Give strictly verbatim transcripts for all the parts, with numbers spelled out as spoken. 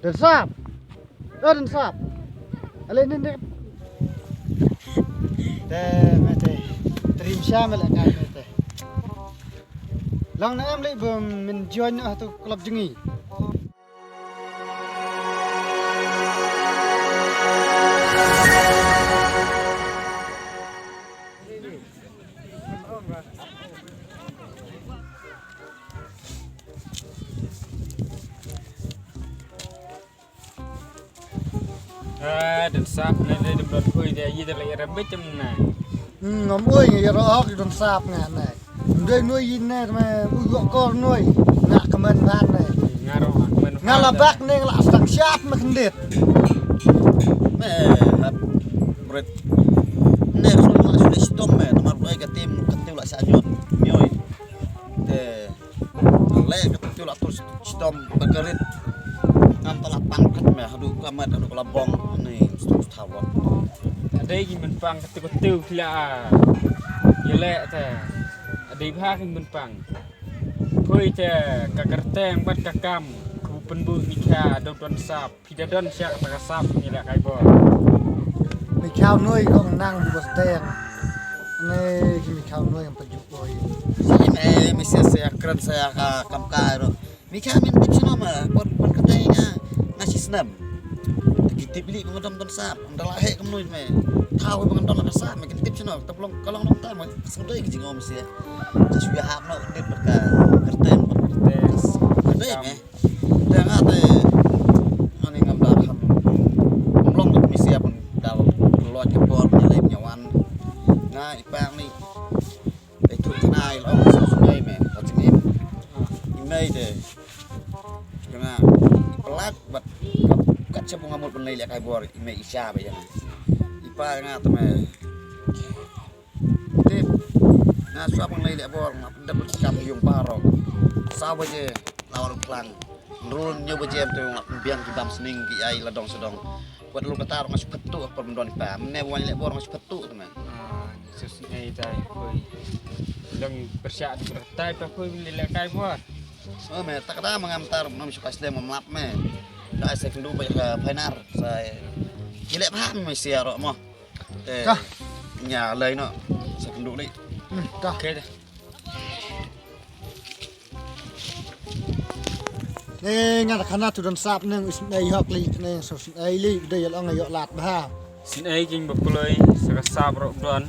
Don Sap. Eh, Don Sap. Ale nin dep. Te, me te. Trim sha me la kai me te. Long na em le bym min join na tu club jngi. Ah, Don Sap, na dei dum dot hui dia, yi da la ira bit jam na. Hmm, ngam ui ngi ira ok Don Sap nga na. Ndai nui yi na ma ui gok kor nui. Nga kemen bat na. Nga ro, nga kemen. Nga la bak ne la stang siat ma kendit. Me hap bret. Ne so la so stom me, namar bai ka tim ka tim la sa nyot. Nyoi. Te le ka tu la tu stom bakarit. Ngam tala pang kat me hadu ka mat hadu ka la bong ni stom stawat. Adei ki men pang ka tu ka tu kila. Yele te. Adei bha ki men pang. Phui te ka kerteng bat ka kam. Ku penbu ni kha do Don Sap. Phi da don sha ka sap ni la kai bor. Mi khau noi kong nang bu bas teng. Ne ki mi khau noi ang pajuk boi. Sai me mi sia sia kren sia ka kam kai ro. Mi khau min tip sino ma por por ka teng nga. Nga si snam. Ki tip li ngam dom Don Sap. Ang dala he kam noi me. Thau ngam dom la ka sap me ki tip sino. Tap long ka long dom ta me. Sudai ki jingom sia. Ka suya hap no dit ka kerteng. Kerteng. Sudai me. Te nga te ani ngam da kham. Ngam long da misia pun da loj ka por ni lem nyawan. Nga i pang ni. Te tu tnai long sa sungai me. Ka jingim. I mei te. Nga i pelat bat kat cha bunga mut pun lei le kai bor i mei i cha ba yang. I pa nga te me. Tip. Nga swa bang lei le bor nga dap kam yung paro. Sa baje lawar klang. Rul nyu baje em tu nga biang ki dam sning ki ai la dong sedong. Wat lu kata nga sepatu apa mendon pa. Mene wan le bor nga sepatu tu me. Ah, sus nei tai koi. Dong persyak di bertai pa koi le le kai bor. Oh me tak ada mengamtar menam suka sedem memlap me. Dah saya kendu baik ke painar. Saya gilek paham me sia rok mo. Eh, nya lai no. Sa kendu ni. Hmm, tah. Okay dah. Ne nga da khana tu Don Sap neng is nei hok li neng so sin ei li de yal ong yok lat bha. Sin ei king ba kuloi sa ka sap rok don.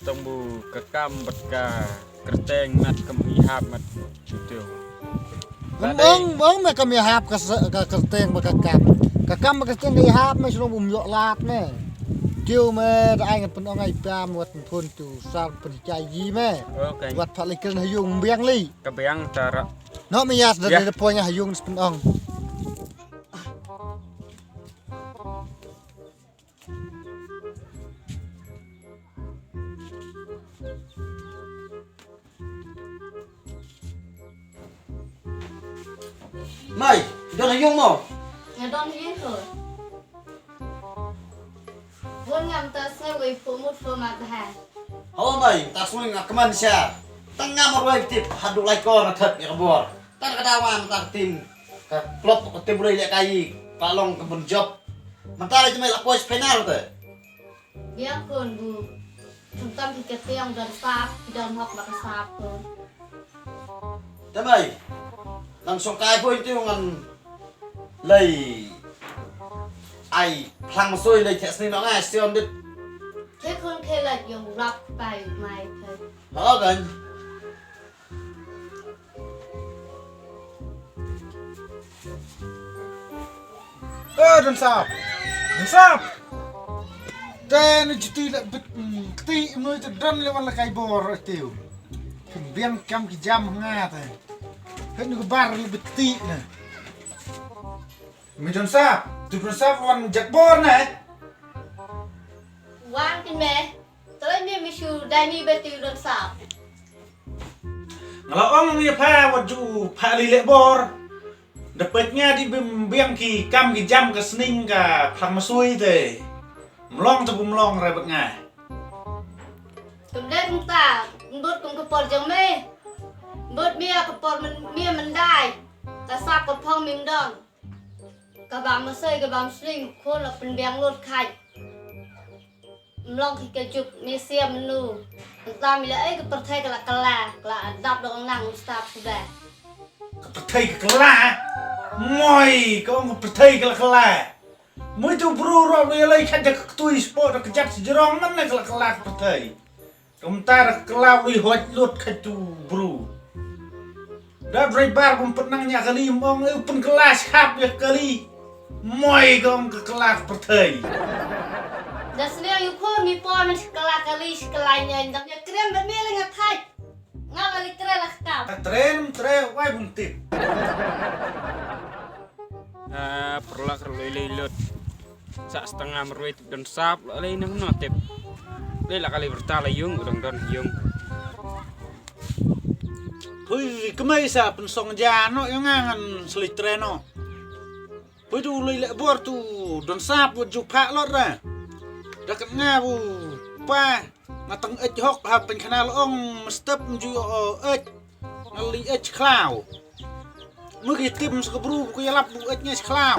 Tong bu ka kam bat ka kerteng mat kam i hap mat tu. Bong bong me kam i hap ka kerteng ba ka kam. Ka kam ba kerteng ka i hap me shlong bum yok lat me. Tiu me da ai ngan pun ong ai pam wat pun tu sar pun chai yi me. Wat pha li kren ha yung biang li. Ka biang tara. No me yas da da pun ha yung pun ong. Mai, don ha yung mo? Nga don ha yung ko. Bun ngam ta sngew wei pumut pumut ha. Hawa mai, ta sngew nga keman sha. Tang nga marwai tip hadu lai kor na thep ya kabor. Tang ka dawan ta tim. Ka plop ka tim rei le kai. Ka long ka bun job. Mynta la jemai la poi spinal te. Biang khun bu. Tum tam ki ketiang don sap, ki don hok ba ka sap khun. Te mai. Nang song kai poi ti ngan lei. Ai, phlang soi lei thek sni nong ai sion dit. Ke khun ke la yong rap pai mai thek. Ha gan. Eh, Don Sap. Don Sap. Te ni juti la bit, mm, kti mnui te don le wan la kai bor tiu. Kin biang kam ki jam nga te. Hen ni bar le bit kti na. Mi Don Sap, tu Don Sap wan jak bor na. Wan ti me. Toi mi mi shu dai mi beti Don Sap. Nga la ong ngi pha wat ju pha li le bor. Da pet nga di bim biang ki kam ki jam ka sning ka phlang masui te. Mlong te bum long re bet nga. Kum dei kum ta, mbut kum ka por jong me. Mbut mi ka por men, mi mendai. Ka sap ka phong mi mdon. Ka bam masai ka bam sling khun la pynbiang lut khai. Mlong ki ka juk misia menu. Entah mila ai ka perthai ka la kala, ka la adap dong nang stap sudah. Ka perthai ka kala. Moi ka ong ka perthai ka la kala. Moi tu bru ro ro lai khat ka ktui spot ka jat sejrong man ka la kala ka perthai. Kumta da kala wi hot lut khat tu bru. Da driver bum pynang nya kali mong eu pun kala shap ya kali. Moi gong ka kala perthai. Da sniang yu khun mi pon kala kali kala nya ndam ya krem ba mi la nga thai. Nga la li kre la ka. Tren tre wai bun tip. Ah, perlak rlei lei lut. Sa setengah merwei tip don sap la lei nang no tip. Lei la kali berta la yung udang don yung. Hui kemai sa pensong ja no yang ngan seli tren no. Hui tu lei le bor tu don sap wot ju phak lot ra. Dakat nga bu pa. Nga tang ej hok ha pynkhana long mestep nju o ej. Nga li ej khlaw. Mu ki tim sa ka bru ku yalap bu ej ngai khlaw.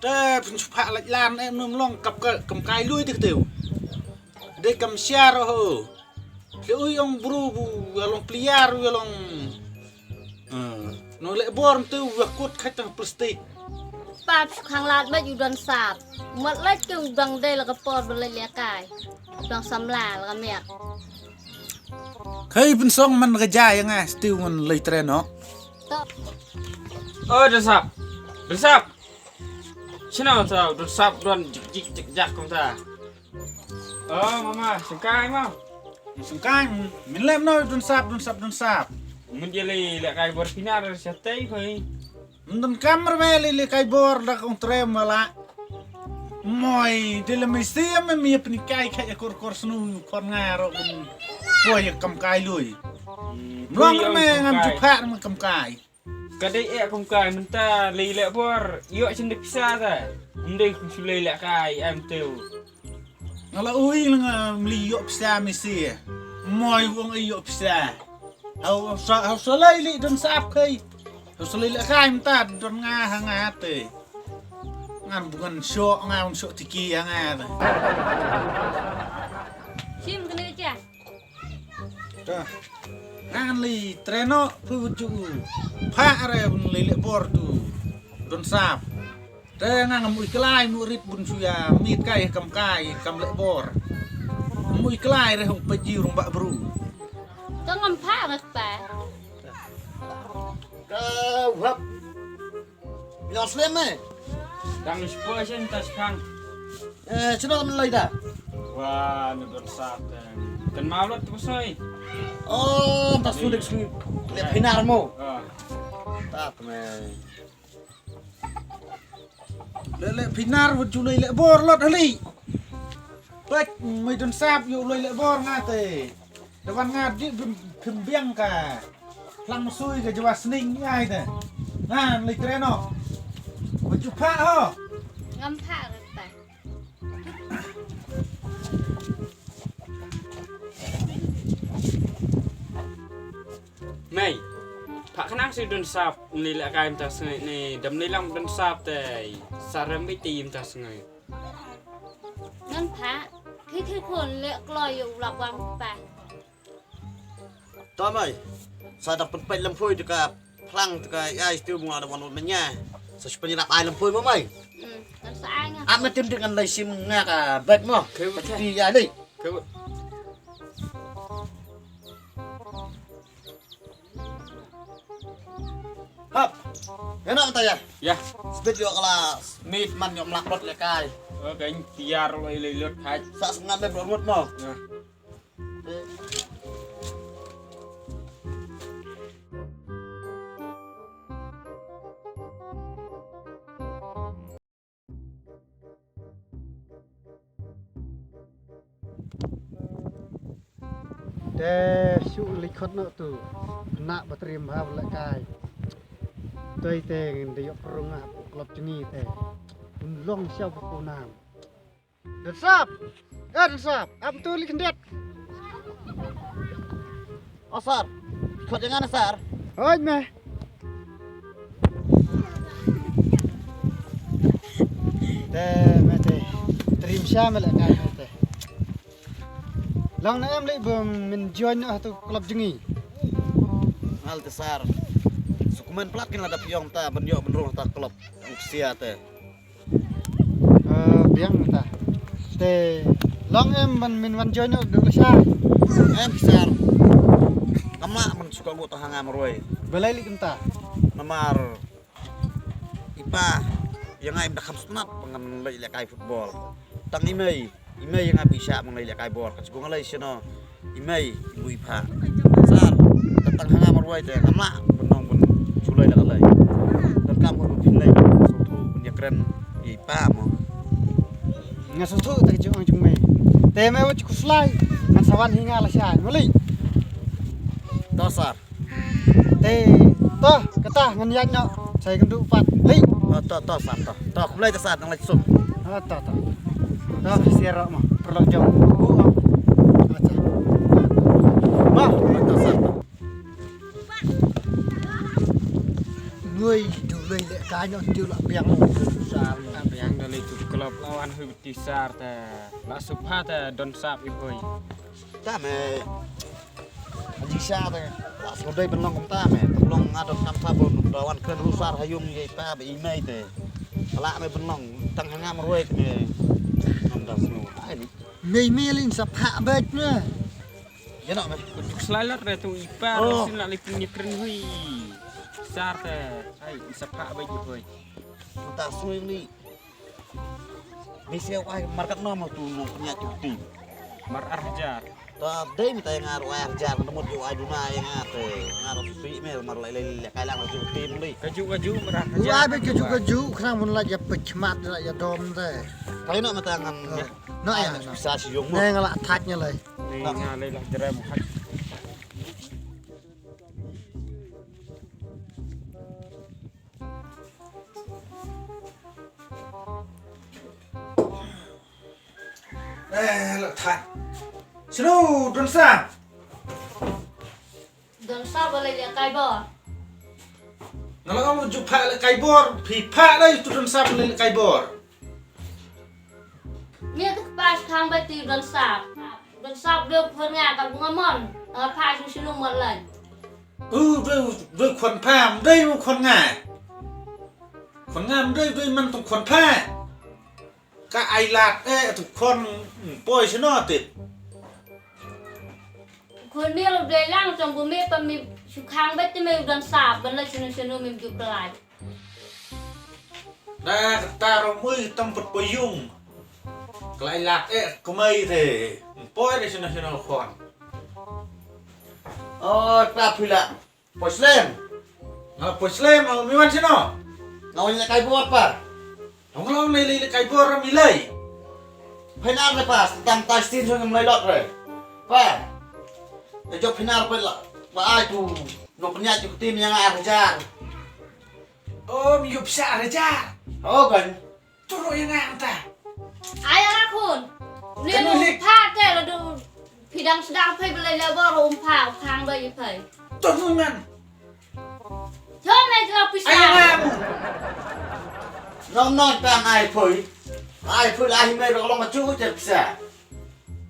Te pynchupha laj lan em num long kap ka kam kai lui tik tiu. De kam siar ho. Te ui ong bru bu ya long pliar ya long. No le bor tu ya kut khat tang plastik. Pap khang lat ba ju don sap. Mat laj ke u dang de la ka por ba laj le kai. Dang samla la ka miak. Khai pynsong man ka ja ya nga stiu ngan lei tren no. To. Oh, don sap. Don sap. Chino ta don sap don jik jik jik jak kum ta. Oh, mama, sengkai ma. Sengkai, min lem no don sap don sap don sap. Mun je lei le kai bor pinar sa tei khoi. Mun don kam mer me lei le kai bor da kong trem wala. Moi, de le mesti ya me mi pni kai kai ya kor kor snu kor nga ro bun. Poi ya kam kai lui. Mlong me ngam jupak me kam kai. Ka dei e kam kai mynta lei le bor. Yo chen de pisa ta. Mun de kum su lei le kai am teu. Nga la ui nga mli yo pisa mesti. Moi wong e yo pisa. Hau sa hau sa lei li don sap kai. Hau sa lei le kai mynta don nga ha nga te. Ngan bungan syok ngan syok tiki ha nga te. Sim kena aja. Ta. Ngan li treno pu ju. Pha re bun li le bor tu. Don sap. Te ngan ngam ui kelai mu rit bun suya mit kai kam kai kam le bor. Mu ui kelai re hung peji rung bak bru. Ka ngam pha re pa. Ka wap. Ila slem eh. Dang spo shen tas kang. Eh, chino men lai da. Wa, ni don sat. Kan maulot tu soi. Oh, tas sudik sui. Le pinar mo. Ah. Tat me. Le le pinar wujulai le bor lot hali. Pek mai don sap yu lai le bor ngate. Dewan nga di phim biang ka. Plang masui ka jawa sning ngai te. Ngan li treno. Wujupha ho. Ngam pha re pa. Mei. Pha khnang si don sap ni le kai mynta sngai ni dam ni lang don sap te. Sarem bi ti mynta sngai. Ngan pha. Khi khi khun le kloi yu lap wang pa. To mei. Sa da pynpait lam phui tu ka plang tu ka ya stu mua da wan menya. Sa shu pynlap ai lam phui mo mei. Hmm, kan sa ai nga. Am tim dik ngan lai sim nga ka bet mo. Keu. Ti ya ni. Keu. Hap. Enak ta ya. Ya. Speed yo kelas. Mit man yo mlak lot le kai. Oh, kan tiar lo ile lot hai. Sa sengat le bro mo. Ya. Te shu likhot no tu. Nak batrim ha lekai. Toi te ngin de yok perung ah klop jeni te. Un long siau ko nam. Don sap. Eh, don sap. Am tu li kendet. Oh, sar. Khot jangan, sar. Hoi, meh. Sha me lehkai te. Long ne em lei ba men join noh ha tu club jong ngi. Ngal te sir. Sukmen plat kin la da phi ong ta ban ïoh ban rung ha ta club. Ong sia te. Eh, biang ta. Te long em ban men wan join noh du sha. Em sir. Kam lah man suka ngut ha nga marwei. Balei lei kumta? Namar i pa ïa nga im da kham sngewtynnat ba ngan leit lehkai football. Tang i mei, i mei ïa nga ba i shah ban leit lehkai bor. Ka shu nga leit shano i mei i bu i pa. Sir, ka tang ha nga marwei te ngam lah ban ong ban shu leit lehkai. Tang kam ban phin leit sngewthuh ban ïakren ïa i pa mo. Nga sngewthuh ta ka jingong jong mei. Te mei wat khuslai ngan sa wan hi nga lashai. Mali. To sir. Te, to, kata ngan ïaid noh. Sa ïakynduh pat. Lei. To, to, to, sir, to. To, khublei ta sir, nang leit sum. Ah, to, to. To, siar mo. Perlu jong. Acha. Mo, to, sir, to. Ngui, du lei lehkai noh, du la biang. Sir, la biang da lei tu club lawan hui ti sir ta. La sup ha ta don sap i hui. Ta me. Aji sha te. Las ko dei benlong kum ta me. Benlong nga dot kam sa bon da wan kren ru sar ha yung ye ta be i mei te. Ala me benlong tang ha nga marwei te me. Ngam da snu. Ai ni. Mei mei lin sa pha bet me. Ya nak me. Untuk selalat re tu i pa. Oh. Sin la lipin ni kren hui. Sar te. Ai sa pha bet hui. Ta snu ni. Bisi ai markat no ma tu no nya tu ti. Mar ar hajar. Ta dei mi ta nga ru ai ar hajar na mut yu ai duna ïa nga te. Nga ru pi me mar lai lai lai kai lang tu ti mli. Kaju kaju mar ar hajar. Ru ai be kaju kaju khnang mun la ïa pechmat la ïa dom te. Ta ino ma ta ngan. No ïa no. Bisa si yung mo. Ne nga la thach nya lai. Ni nga lai la jere mo hat. Eh, la thait. Sino, Don Sam. Don Sam ba leit lehkai bor. Nga la ong ju phah lehkai bor, phi phah lei tu Don Sam leit lehkai bor. Ngi tu pas khang ba ti Don Sam. Don Sam be phon nga ka bunga mon. Nga phah shu shu mot lei. U, u, u khon pha, mdei u khon nga. Khon nga mdei, dei man tu khon pha. Ka ai lad eh tu khon poi sino tip. Khon mi lo dei lang tong bu mi pa mi shu khang bet ti mi u Don Sam ban la sino sino mi ju pelai. Da kata ro mui tam put poi yung. Klai lak eh kumai te. Poi de sino sino khon. Oh, ta phi la. Poi slem. Nga poi slem, mi wan sino. Nga wan lehkai bor pa. Nga wan lei lei lehkai bor mi lei. Phi nar le pa, tam tai stin sino mi lei lot re. Pa. E jop phi nar pa la. Pa ai tu. No pynïaid tu tim ïa nga ar hajar. Oh, mi yup sa ar hajar. Oh kan. Turo ïa nga anta. Ai ïa nga khun. Ni lu pha te la du. Phi dang sdang phai bela la bor um pha khang ba ïa phai. To nu man. To me jra pisa. Ai ïa nga. Nong nong tang ai phai. Ai phai la hi me rong long chu te pisa.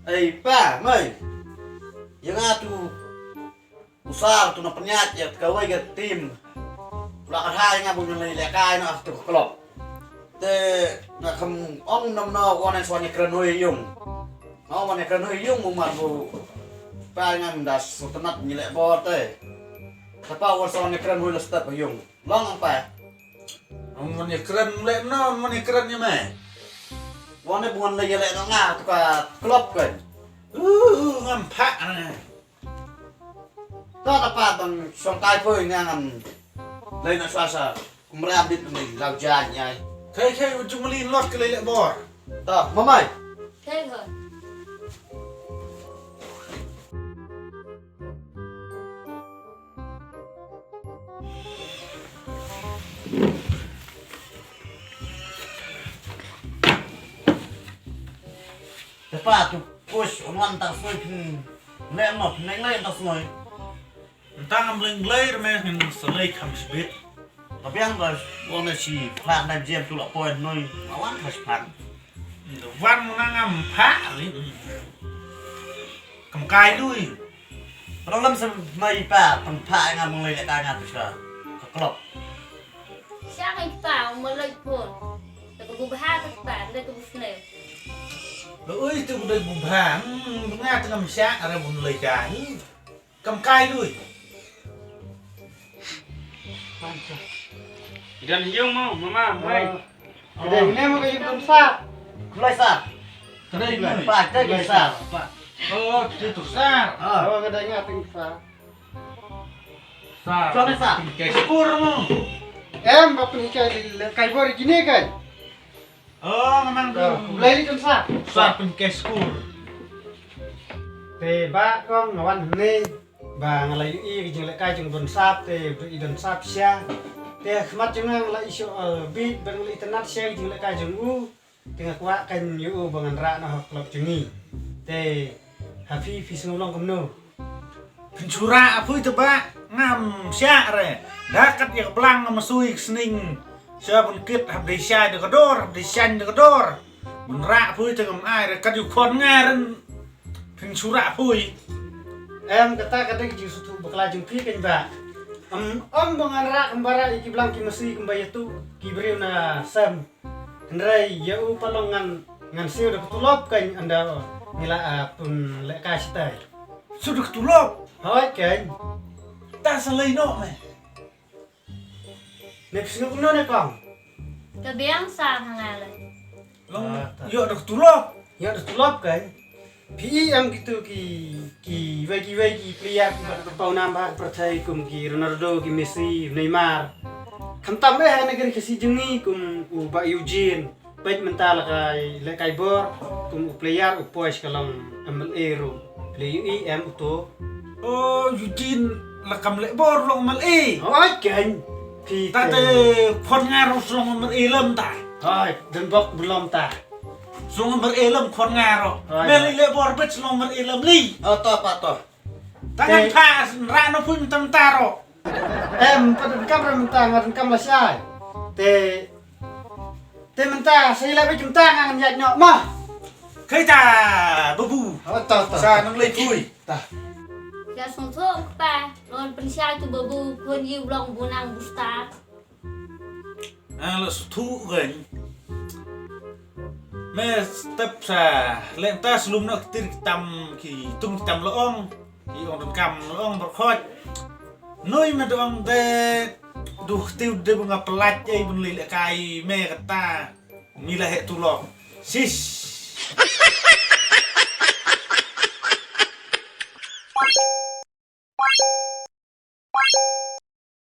Ai pa mai. Ïa nga tu. U sar tu na pynïaid ïa kawei ka tim. La ka thai nga bu ngi lehkai na tu ka club. Te nga kham ong nam no wan en swan ïa kren hoi yung. Nga wan ïa kren hoi yung mu mar bu. Pa ngam da sngewtynnat ngi leh bor te. Sapa wan swan ïa kren hoi la step yung. Long pa. Ong wan ïa kren leh no wan ïa kren ïa me. Wan ïa bu wan leh ïa leh no nga tu ka club kan. Uh, ngam phah na. Ta ta pa tang shong tai poi nga ngan. Lai na shwa sa. Kumra bit ni lau jan nyai. Khai khai u jung li lot ke lai le bor. Ta mamai. Khai ho. Te pa tu push on wan ta soi pin. Lem no pin leng leng ta soi. Nta ngam leng lei rme ngin selei kham sbit. Tapi ang bas wong na si phak na jem tu la point noi. Awan khas phak. Wan muna ngam pha li. Kam kai lui. Rong lam sem mai pa pang pha nga mong lei ka nga tu sa. Ka klop. Sha ngai pa mo lei pun. Te ka bu bha ka pa le ka bu sne. Lo ui tu bu dei bu bha. Hmm, nga tengah msha are bu lei ka. Kam kai lui. Idan hiung mo mama mai. Dei ne mo ka yung tum sa. Kulai sa. Dei mai. Pa dei sa. Oh, tu tu sa. Oh, ka dei nga ting sa. Sa. Sa ne sa. Kai skur mo. Em ba pun kai le kai bor gine kai. Oh, ngamang tu. Lai li tum sa. Sa pun kai skur. Te ba kong ngawan ne. Ba nga la ïohi ka jinglehkai jong u Don Sap te u dei i Don Sap sha. Te khmat jong nga nga la ïohi shuh bit ba nga la itynnat sha ka jinglehkai jong u. Te nga kwah kan ïohi u ba ngan rah noh ha klub jong ngi. Te ha phi phi sngew long kumno? Phin shu rah ha phi te ba ngam shah re. Da kat ïa ka blang nga ma sui ka sning. Sha bun kit hap dei shai da ka dor, hap dei shaiñ da ka dor. Bun rah ha phi te ngam ai re kat ïa u khon nga ren. Phin shu rah poi. Em kata ka dei ka jingsngewthuh bakla jong phi kein ba. Em, em ba ngan rah kumba rah ïa ki blang ki masi kumba ïa tu ki briew na sem. Hynrei ïa u pat long ngan ngan siew da ka tulop kein ynda ngi la, ah, pun lehkai shatai. Siew da ka tulop? Hooid kein. Ta sa lei noh me. Ne phi sngew kumno ne kong? Ka biang sa ha nga lei. Long ïoh da ka tulop. Ïoh da ka tulop kein. Phi i em kitu ki kiwei kiwei ki player kiba paw nam bha ha ka pyrthei kum ki Ronaldo, ki Messi, Neymar. Khamtam eh ha nagari Khasi jong ngi kum u Bah Eugene. Peit mynta la ka lehkai bor kum u player u poi sha ka long M L A ruh. Phi la ïohi em uto? Oh, Eugene la kam leh bor long M L A. Hooid kein. Phi ta te khon nga ruh shu long M L A lem ta. Hooid, don bok bun lem ta. Shu long M L A lem khon nga ruh. Hooid. Me lei leh bor beit shu long M L A lem lei. Oh, to pa to. Ta ngan pha rah noh phi mynta mynta ruh. Em, pat donkam re mynta nga donkam lashai. Te te mynta sa ïaleh beit mynta nga ngan ïaid noh ma. Kaei ta babu. Oh, to to. Sa nang lei poi. Ta. Ïa sngewthuh kpa. Lon pynshai tu babu khun ïa u long bunang bustar. Ah, la sngewthuh kein. Me step sa leh ta slum noh ki tir ki tam ki tung ki tam la ong. Ki ong donkam la ong barkhot. Noi me dong de duh tiu de ba nga pynlait ei bun lei lehkai me kata. Mi la heh tulop. Sis.